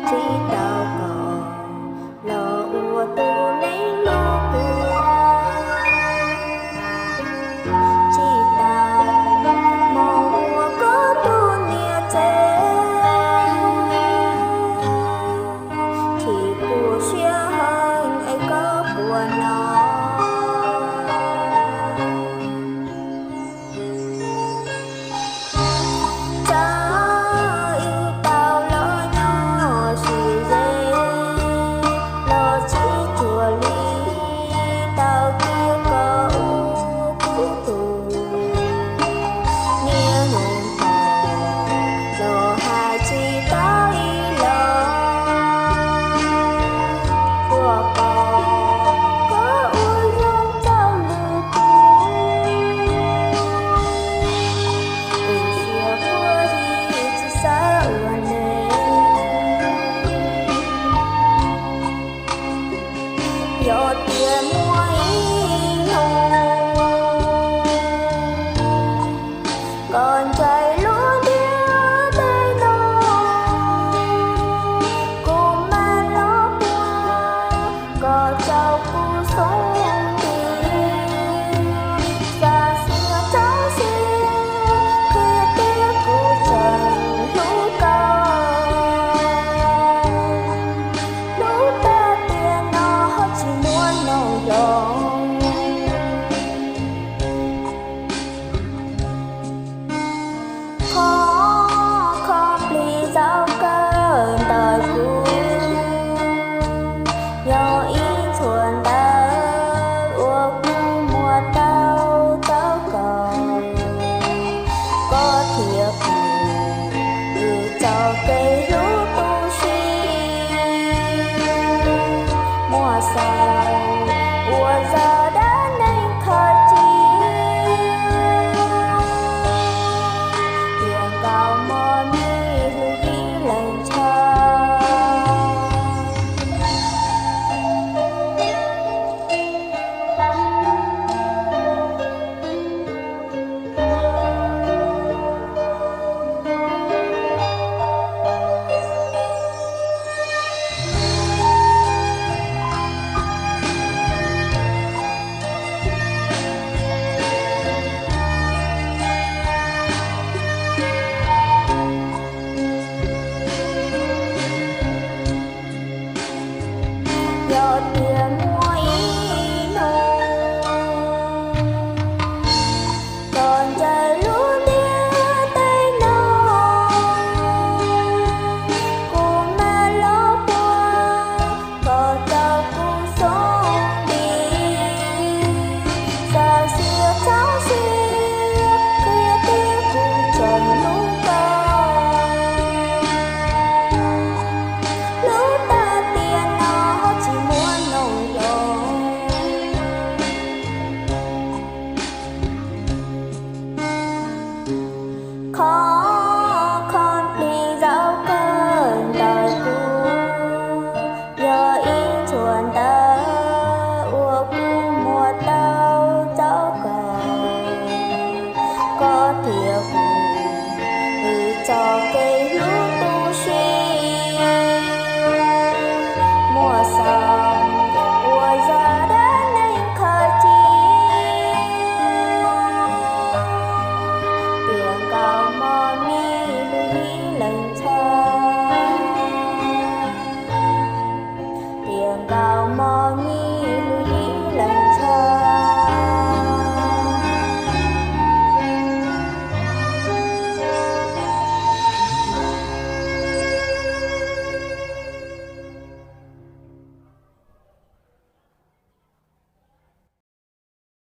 tsis tau kom los ua tus neeg hlub kuv, tsis tau mus ua koj tus niam tsev, tsis tu siab heev es koj puas hnov. Txawm wb tau los nyob sib ze, los tsis cuag li thaum ub, koj ua kuv tus niam hnub no los hais tsis tau ib los, ua kom koj ua zoo txog lwm tus, ua siab puag tsis xav ua neeg. Yog tias muaj ib hnub koj ntsais lub ntiaj teb no, kuv mam los puag koj rau kuv xub ntiag. Xav xiab rau siab qhia tias kuv tseem hlub koj, hlub tag tiam no ho tsis muaj hnub los. Qhov kho plig zaum kawg ntawm kuv, yog ib txhua ntawv uas kuv muab tau rau koj, koj thiab kuv wb txoj kev hlub tu siab. Muaj xaus ua zaj dab neeg khav cia, tiam nkaus mog me hlub ib leeg ntshaw. Yog tias